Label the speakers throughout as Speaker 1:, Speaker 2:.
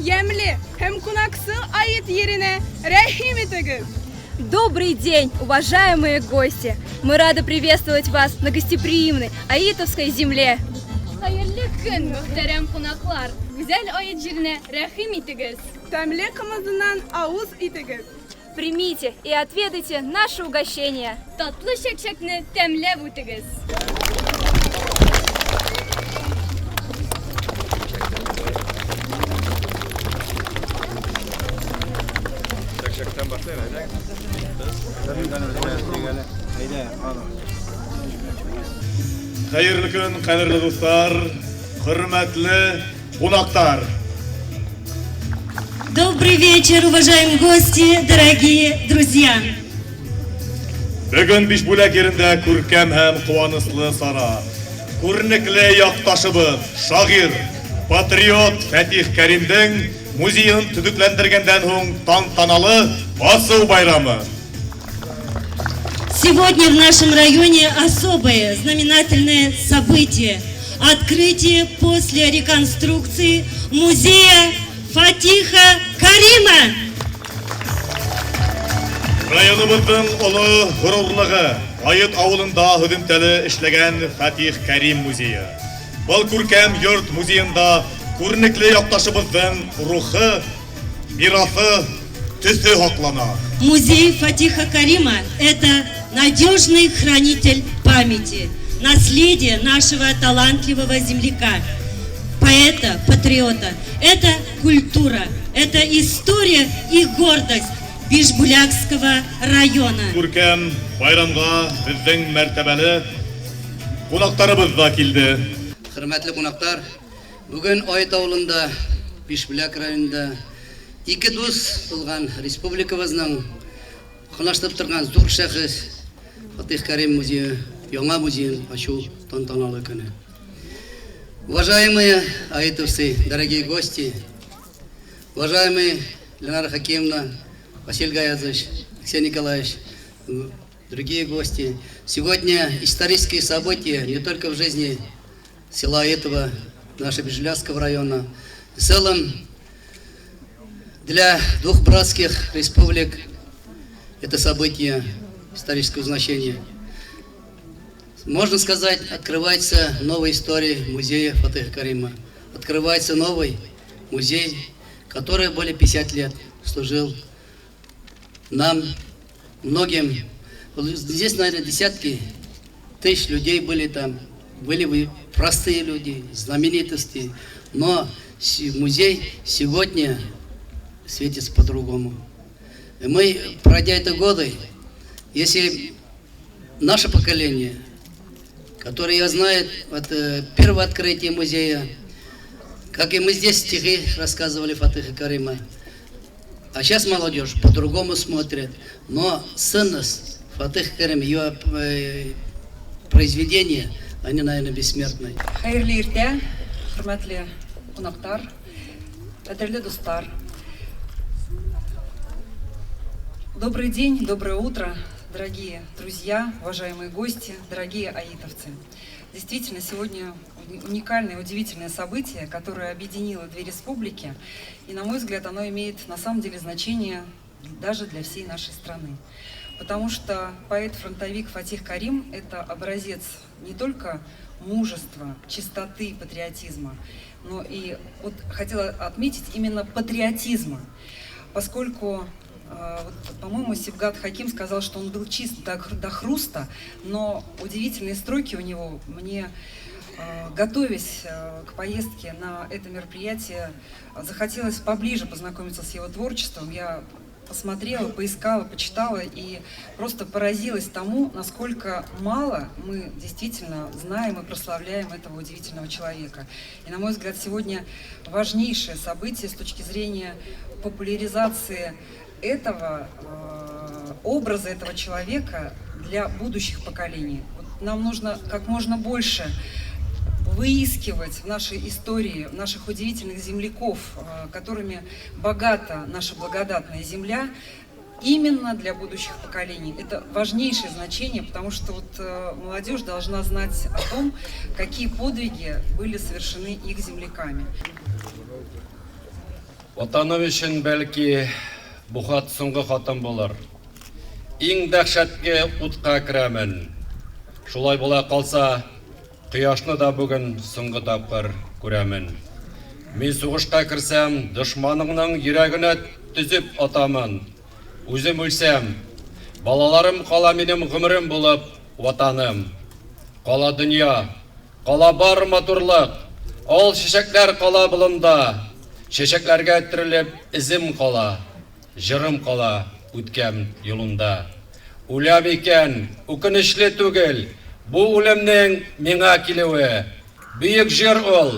Speaker 1: Ямьле һәм кунаксыл Ает йиренә рәхим итегез!
Speaker 2: Добрый день, уважаемые гости! Мы рады приветствовать вас на гостеприимной Аитовской земле.
Speaker 3: Хәерле көн, мөхтәрәм кунаклар! Гүзәл Ает җиренә рәхим итегез!
Speaker 1: Тәмле кымызыннан авыз итегез!
Speaker 2: Примите и отведайте наше угощение.
Speaker 3: Татлы чәкчәкне тәмләп үтегез!
Speaker 4: Чәкчәктән башлыйк, әйдә.
Speaker 5: Хәерле көн, кадерле дуслар, хөрмәтле кунаклар!
Speaker 6: Добрый вечер, уважаемые гости, дорогие друзья!
Speaker 5: Бүген Бишбүләк ерендә күркәм һәм куанычлы сара. Күренекле якташыбыз, шагыйрь, патриот Фәтих Кәримнең музеен төзекләндергәндән һуң тантаналы ачу байрамы.
Speaker 6: Сегодня в нашем районе особое знаменательное событие. Открытие после реконструкции музея Фатиха Карима.
Speaker 5: Районыбызның олы горурлыгы, Ает авылында һөҙөмтәле эшләгән Фатих Кәрим музее. Был күркәм йорт музеенда күренекле якташыбызның рухы, мирасы, төҫө һаҡлана.
Speaker 6: Музей Фатиха Карима – это надежный хранитель памяти, наследие нашего талантливого земляка, поэта, патриота. Это культура, это история и гордость Бишбулякского района.
Speaker 5: Күркәм байрамға беҙҙең мәртәбәле ҡунаҡтарыбыҙ ҙа килде.
Speaker 7: Хөрмәтле кунаклар, бүген Ает авылында, Бишбүләк районында ике дус булган республикабызның катнаштырып торган зур шәхес Фатих Карим музее, яңа музеен ачу тантаналы көне. Уважаемые аитовцы, дорогие гости, уважаемые Ленара Хакимовна, Василий Гаязович, Алексей Николаевич, другие гости. Сегодня исторические события не только в жизни села Аитова, нашего Бижлявского района, в целом для двух братских республик это событие исторического значения. Можно сказать, открывается новая история музея Фатиха Карима. Открывается новый музей, который более 50 лет служил нам, многим. Здесь, наверное, десятки тысяч людей были там. Были вы простые люди, знаменитости. Но музей сегодня светится по-другому. И мы, пройдя это годы, если наше поколение, которое я знаю от первого открытия музея, как и мы здесь стихи рассказывали Фатиха Карима, а сейчас молодежь по-другому смотрит, но ценность Фатиха Карима, ее произведения, они, наверное, бессмертны.
Speaker 8: Хәерле иртә, хөрмәтле кунаклар, кадерле дуслар. Добрый день, доброе утро, дорогие друзья, уважаемые гости, дорогие аитовцы. Действительно, сегодня уникальное, удивительное событие, которое объединило две республики, и, на мой взгляд, оно имеет на самом деле значение даже для всей нашей страны. Потому что поэт-фронтовик Фатих Карим – это образец не только мужества, чистоты, патриотизма, но и вот хотела отметить именно патриотизма, поскольку, вот, по-моему, Сибгат Хаким сказал, что он был чист до хруста, но удивительные строки у него мне, готовясь к поездке на это мероприятие, захотелось поближе познакомиться с его творчеством. Я посмотрела, поискала, почитала и просто поразилась тому, насколько мало мы действительно знаем и прославляем этого удивительного человека. И, на мой взгляд, сегодня важнейшее событие с точки зрения популяризации этого образа, этого человека для будущих поколений. Вот нам нужно как можно больше выискивать в нашей истории наших удивительных земляков, которыми богата наша благодатная земля, именно для будущих поколений. Это важнейшее значение, потому что вот молодежь должна знать о том, какие подвиги были совершены их земляками.
Speaker 4: Ватаным өчен, бәлки, бу хат соңгы хатым булыр. Иң дәһшәтле утка керәмен. Шулай була калса, кояшны да бүген соңгы тапкыр күрәмен. Мин сугышка керсәм, дошманыңның йөрәгенә төзеп атамын. Үзем үлсәм, балаларым кала минем гомерем булып, Ватаным. Кала дөнья, Кала бар матурлык, Ал чәчәкләр кала болында. Чәчәкләргә төрелеп эзем кала, Җырым кала үткән юлымда. Үләм икән, үкенечле түгел, Бу үлемнең миңа килүе. Бөек җыр ул,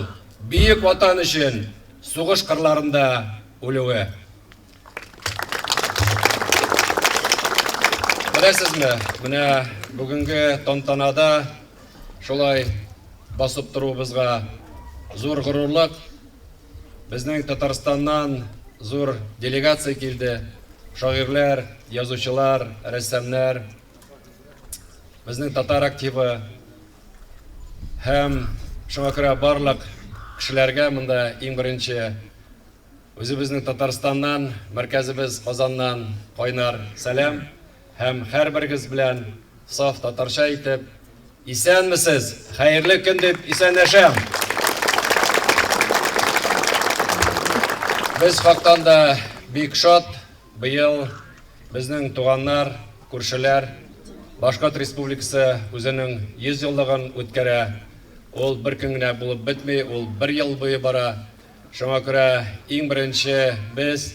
Speaker 4: бөек Ватан өчен Сугыш кырларында үлүе. Беләсезме, менә бүгенге тантанада шулай басып торуыбызга зур горурлык. Безнең Татарстаннан зур делегация килде. Шагыйрьләр, язучылар, рәссамнар, безнең татар активы һәм шуңа күрә барлык кешеләргә монда иң беренче Үзебезнең Татарстаннан, мәркәзебез Казаннан кайнар сәлам һәм һәрберегез белән саф татарча итеп, Исәнмесез, хәерле көн дип исәнләшәм! Без хактан да бик шат, быел безнең туганнар, күршеләр, Башкорт Республикасы үзенең 100 еллыгын үткәрә. Ул бер көн генә булып бетми, ул бер ел буе бара. Шуңа күрә иң беренче без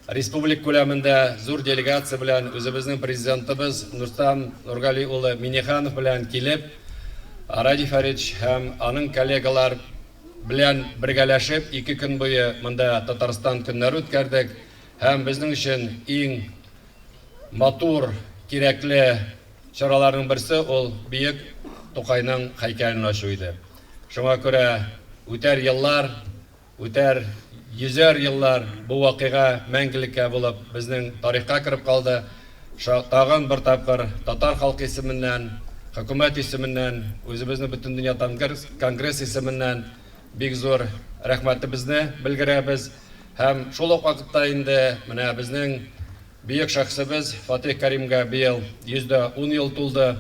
Speaker 4: республика күләмендә зур делегация белән үзебезнең президентыбыз Нурстам Нургали улы Минниханов белән килеп, Радий Фәридович һәм аның коллегалар белән бергәләшеп ике көн буе монда Татарстан көннәре үткәрдек һәм безнең өчен иң матур, кирәкле чараларның берсе ул бөек Тукайның һәйкәлен ачу иде. Шуңа күрә үтәр еллар, үтәр йөзәр еллар бу вакыйга мәңгелеккә булып безнең тарихка кереп калды. Тагын бер тапкыр татар халкы исеменнән, хөкүмәт исеменнән, үзебезнең Бөтендөнья конгресс исеменнән бик зур рәхмәтебезне белгерәбез. Һәм шул ук вакытта инде менә безнең Бөек шәхесебез Фатих Кәримгә быел 110 ел тулды.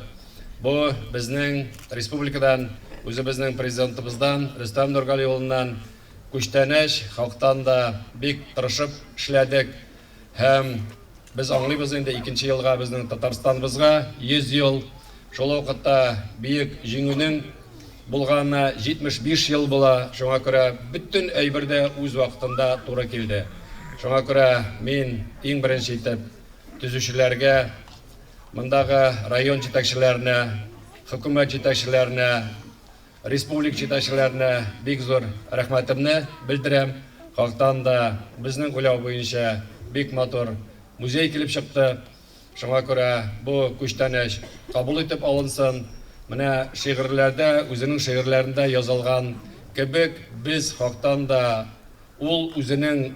Speaker 4: Бу безнең республикадан, үзебезнең президентыбыздан, Рөстәм Нургали улыннан күчтәнәч, халыктан да бик тырышып эшләдек. Һәм без аңлыйбыз инде, икенче елга безнең Татарстаныбызга 100 ел. Шул вакытта Бөек Җиңүнең булганына 75 ел була, шуңа күрә бөтен әйбер дә үз вакытында туры килде. Шуңа күрә мин иң беренче итеп төзүчеләргә, мондагы район җитәкчеләренә, хөкүмәт җитәкчеләренә, республика җитәкчеләренә бик зур рәхмәтемне белдерәм. Хактан да безнең уйлау буенча бик матур музей килеп чыкты. Шуңа күрә бу күчтәнәч кабул итеп алынсын. Менә шигырьләрдә, үзенең шигырьләрендә язылган кебек, без хактан да ул үзенең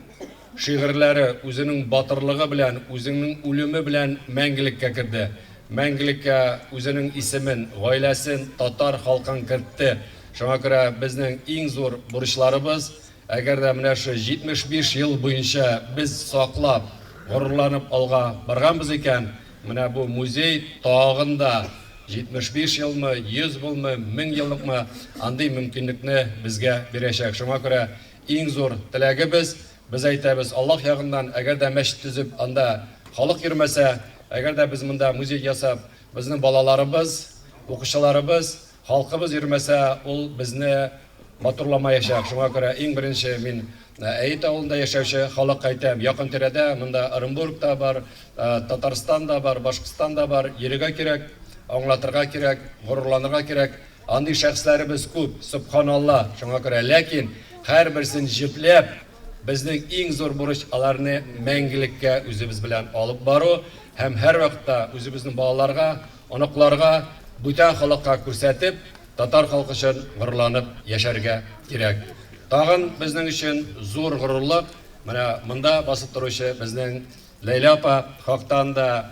Speaker 4: шигырьләре, үзенең батырлыгы белән, үзеңнең үлеме белән мәңгелеккә керде. Мәңгелеккә үзенең исемен, гаиләсен, татар халкын кертте. Шуңа күрә безнең иң зур бурычларыбыз, Әгәр дә менә шу 75 ел буенча без саклап, горурланып алга барганбыз икән, менә бу музей тагын да 75 елмы, 100 булмы, 1000 еллыкмы, андый мөмкинлекне безгә бирәчәк. Шуңа күрә иң зур теләгебез, без әйтәбез, Аллаһ ягыннан, әгәр дә мәчет төзеп, анда халык йөрмәсә, әгәр дә без монда музей ясап, безнең балаларыбыз, укучыларыбыз, Халкыбыз йөрмәсә, ул безне матурламаячак. Шуңа күрә иң беренче мин Әет авылында яшәүче халыкка әйтәм, якын тирәдә монда Оренбург та бар, Татарстан да бар, Башкортстан да бар, йөрергә кирәк, аңлатырга кирәк, горурланырга кирәк. Андый шәхесләребез күп, сөбханалла. Шуңа күрә, ләкин һәрберсен җөпләп, безнең иң зур бурыч аларны мәңгелеккә үзебез белән алып бару һәм һәрвакытта үзебезнең балаларга, Оныкларга, бүтән халыкка күрсәтеп, татар халкы өчен горурланып яшәргә кирәк. Тагын безнең өчен зур горурлык, менә монда басып торучы безнең Ләйлә апа хактан да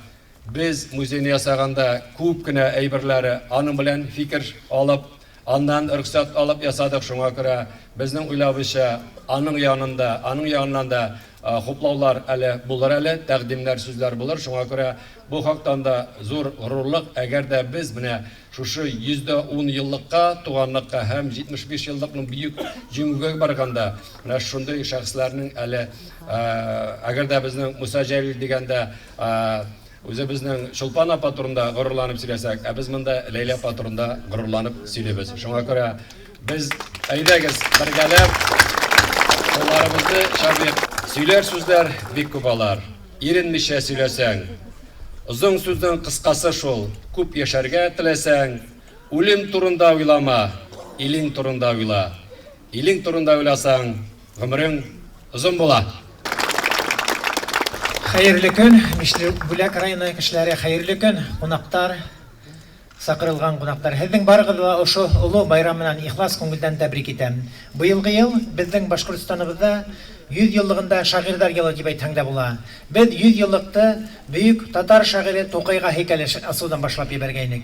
Speaker 4: без музейны ясаганда күп кенә әйберләре аның белән фикер алып, Аннан рөхсәт алып ясадык, шуңа күрә безнең уйлавыбызча, аның янында, аның ягыннан да хуплаулар әле булыр әле, тәкъдимнәр, сүзләр булыр. Шуңа күрә бу хактан да зур горурлык, әгәр дә без менә шушы 110 еллыкка, туганлыкка һәм 75 еллыкның бөек җиңүгә барганда, менә шундый шәхесләрнең әле, әгәр дә безнең Муса Җәлил дигәндә, Үзебезнең Чулпан апа турында горурланып сөйләсәк, ә без монда Ләйлә апа турында горурланып сөйлибез. Шуңа күрә без, әйдәгез, бергәләп кулларыбызны чабыйк. Сөйләр сүзләр бик күп алар, иренмичә сөйләсәң. Озын сүзнең кыскасы шул, күп яшәргә теләсәң, үлем турында уйлама, илең турында уйла. Илең турында уйласаң, гомерең озын була.
Speaker 9: Хәерле көн, Бишлебүләк районы кешеләре, хәерле көн, кунактар, сакырылган кунаклар. Һезнең барыгызны да ошо олы байрам менән ихлас күңелдән тәбрик итәм. Быелгы ел безнең Башкортстаныбызда 100 еллыгында шагыйрьләр елы дип әйтһәң дә була. Без 100 еллыкты бөек татар шагыйре Тукайга һәйкәл асудан башлап җибәргәйнек.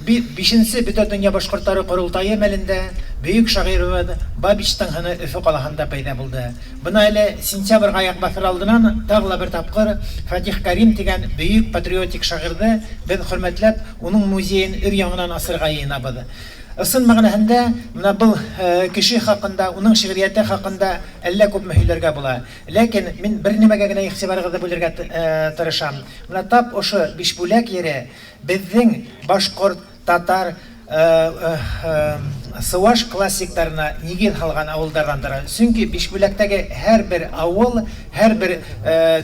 Speaker 9: Бишенче Бөтәдөнья башкортлары корылтае мәлендә бөек шагыйребез Бабичтың һыны Өфе калаһында пәйда булды. Бына әле сентябрьгә аяк басыр алдынан тагы ла бер тапкыр Фатих Кәрим дигән бөек патриотик шагыйрьне без хөрмәтләп, уның музеен өр-яңынан асырга йыенабыз. Ысын мәгънәһендә, менә был кеше хакында, уның шигърияте хакында әллә күпме һөйләргә була. Ләкин мин бер нәмәгә генә игътибарыгызны бүлергә тырышам. Менә тап ошо Бишбүләк ере Безнең башкорт, татар, сываш классикларына нигез һалган авылдардан тора. Чөнки Бишбүләктәге һәрбер авыл, һәрбер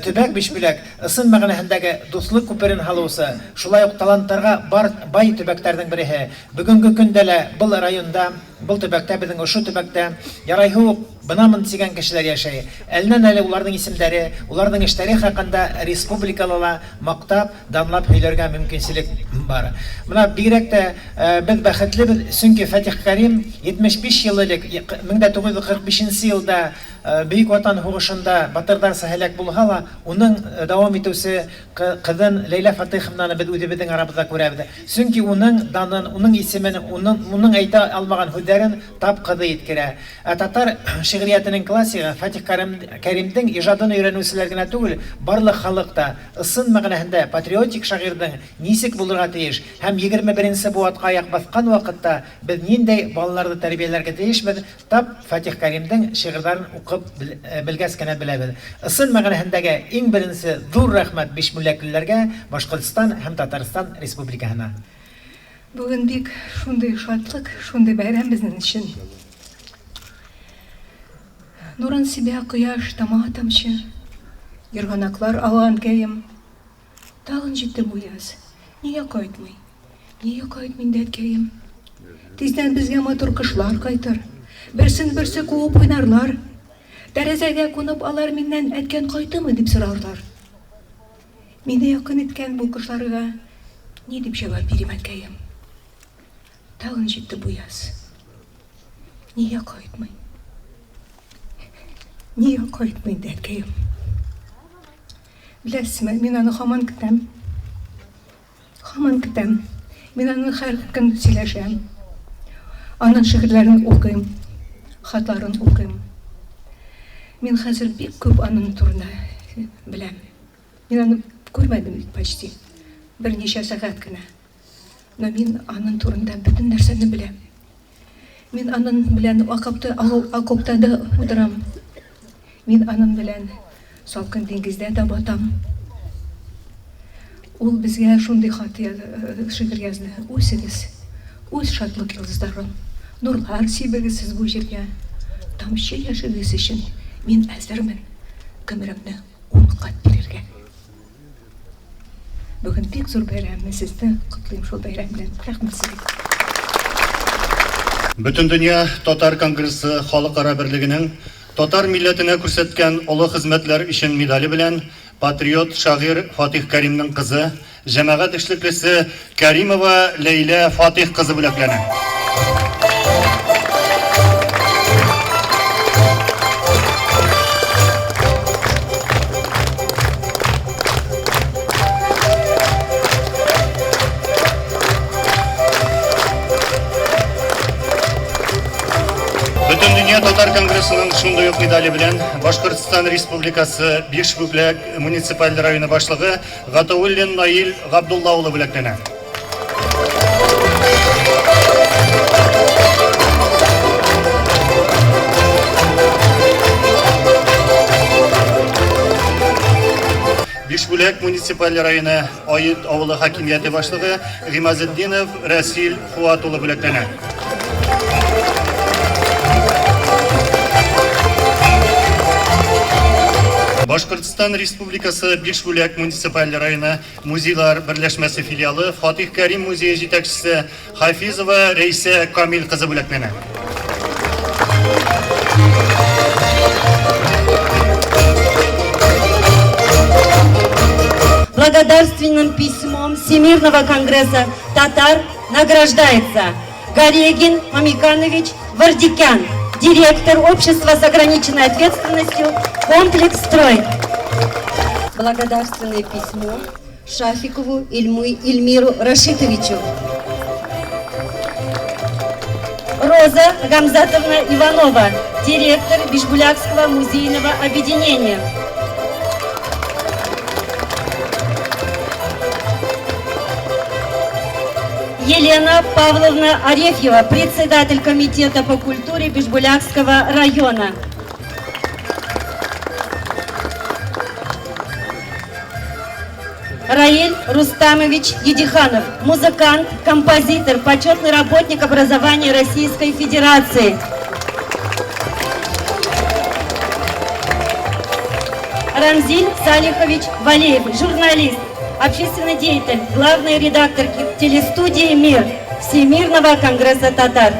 Speaker 9: төбәк Бишбүләк, ысын мәгънәһендәге дуслык күперен һалусы, шулай ук талантларга бар бай төбәкләрнең береһе. Бүгенге көндә лә был районда, был төбәктә, безнең ошы төбәктә ярайһы ук бынамын дигән кешеләр яшәй. Әленнән-әле уларның исемдәре, уларның эштәре хакында республикала ла мактап, данлап һөйләргә мөмкинчелек бар. Менә бигрәк тә без бәхетлебез, чөнки Фатих Кәрим 75 ел элек, 1945 нче елда Бөек Ватан һугышында батырдарча һәлак булһа ла, уның дәвам итүче кызын Ләйлә Фатыйховнаны без үзебезнең арабызда күрәбез. Чөнки уның данын, уның исемен, уның әйтә алмаган һүзләрен тап кызы йиткерә. Ә татар шигъриятенең классигы Фатих Кәримнең иҗадын өйрәнүчеләр генә түгел, барлык халык та, Ысын мәгънәһендә патриотик шагыйрьнең ничек булырга тиеш һәм 21 нче бу-атка аяк баскан вакытта без ниндәй балаларны тәрбияләргә тиешбез, тап Фатих Кәримнең шигырьләрен укып белгәч кенә беләбез. Ысын мәгънәһендәге иң беренче зур рәхмәт бишбүләклеләргә, Башкортстан һәм Татарстан Республикаһына.
Speaker 10: Бүген бик шундый шатлык, шундый бәйрәм безнең өчен. Нурын сибә кояш, тама тамчы. Ерганаклар ага әнкәем. Тагын җитте бу яз. Нигә кайтмый? Нигә кайтмый инде әткәем? Тиздән безгә матур кошлар кайтыр. Берсен-берсе куып уйнарлар. Тәрәзәгә кунып алар миннән әткән кайтымы дип сорарлар. Мине якын иткән бу кошларга ни дип җавап бирим, әнкәем? Тагын җитте бу яз. Нигә кайтмый? Нигә кайтмый инде әткәем? Беләсезме, мин аны һаман көтәм. Һаман көтәм. Мин аның һәр көн сөйләшәм. Аның шигырьләрен укыйм, хатларын укыйм. Мин хәзер бик күп аның турында беләм. Мин аны күрмәдем бит почти. Берничә сәгать кенә. Но мин аның турында бөтен нәрсәне беләм. Мин аның белән окопта, окопта да утырам. Мин аның белән салкын диңгездә дә батам. Ул безгә шундый хат шигырь язды. Үсегез, үз шатлык йолдызларын, нурлар сибегез сез бу җиргә. Тамчы яшегез өчен мин әзермен гомеремне ун кат бирергә. Бүген бик зур бәйрәм, мин сезне котлыйм шул бәйрәм белән. Рәхмәт сезгә.
Speaker 5: Бөтендөнья татар конгрессы халыкара берлегенең Татар милләтенә күрсәткән олы хезмәтләр өчен медале белән патриот шагыйрь Фатих Кәримнең кызы, җәмәгать эшлеклесе Кәримова Ләйлә Фатих кызы бүләкләнә. Бөтендөнья татар конгрессының шундый ук медале белән Башкортстан Республикасы Бишбүләк муниципаль районы башлыгы Гатауллин Наил Габдулла улы бүләкләнә. Бишбүләк муниципаль районы Ает авылы хакимияте башлыгы Гыймазетдинов Рәсил Фуат улы бүләкләнә. Башкортстан Республикасы Бишбүләк муниципаль районы музейлар берләшмәсе филиалы Фатих Кәрим музее җитәкчесе Хафизова Рәйсә Камил кызы бүләкләнә.
Speaker 6: Благодарственным письмом Всемирного конгресса татар награждается Гарегин Мамиканович Вардикян, директор общества с ограниченной ответственностью «Комплекс Строй». Благодарственное письмо Шафикову Ильму, Ильмиру Рашитовичу. Роза Гамзатовна Иванова, директор Бишбулякского музейного объединения. Елена Павловна Арефьева, председатель комитета по культуре Бишбулякского района. Раиль Рустамович Едиханов, музыкант, композитор, почетный работник образования Российской Федерации. Рамзиль Салихович Валеев, журналист, общественный деятель, главный редактор телестудии «Мир» Всемирного конгресса татар.